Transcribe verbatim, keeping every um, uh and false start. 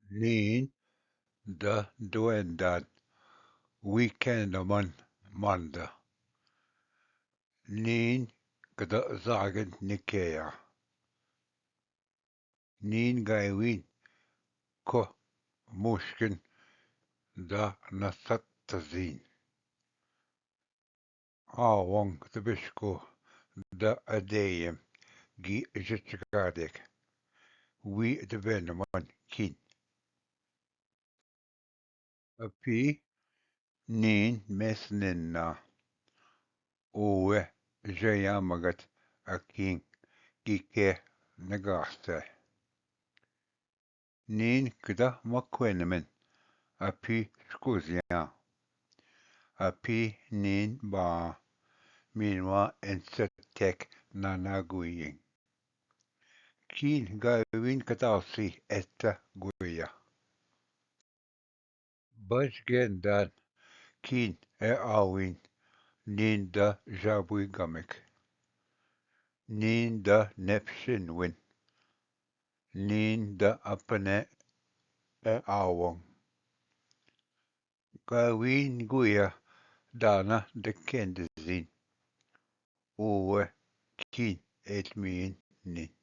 नीन द दुएंदान वी केंदमन मंद। नीन कद जागन निकेया। नीन गायवीन को मुश्किन द नसत तजीन। आवंग तबिश्को द अदेयम गी जचगादेक वी दबेनमन किन। अपी नीन मेस निन्ना ओवे जया मगत अकिंग गी के नगास्ते। नीन किदा मक्वेन में अपी स्कुजिया। अपी नीन बा मीनवा एंसर टेक नाना गुइंग। कीन गायवीन कतासी एत्ता गुया। बज गेंदान कीन ए आविन नीन द जाबुई गमिक। नीन द नेप्शिन विन। नीन द अपने ए आवंग। गायवीन गुया दाना द केंदजीन। ओवे कीन एतमीन नीन।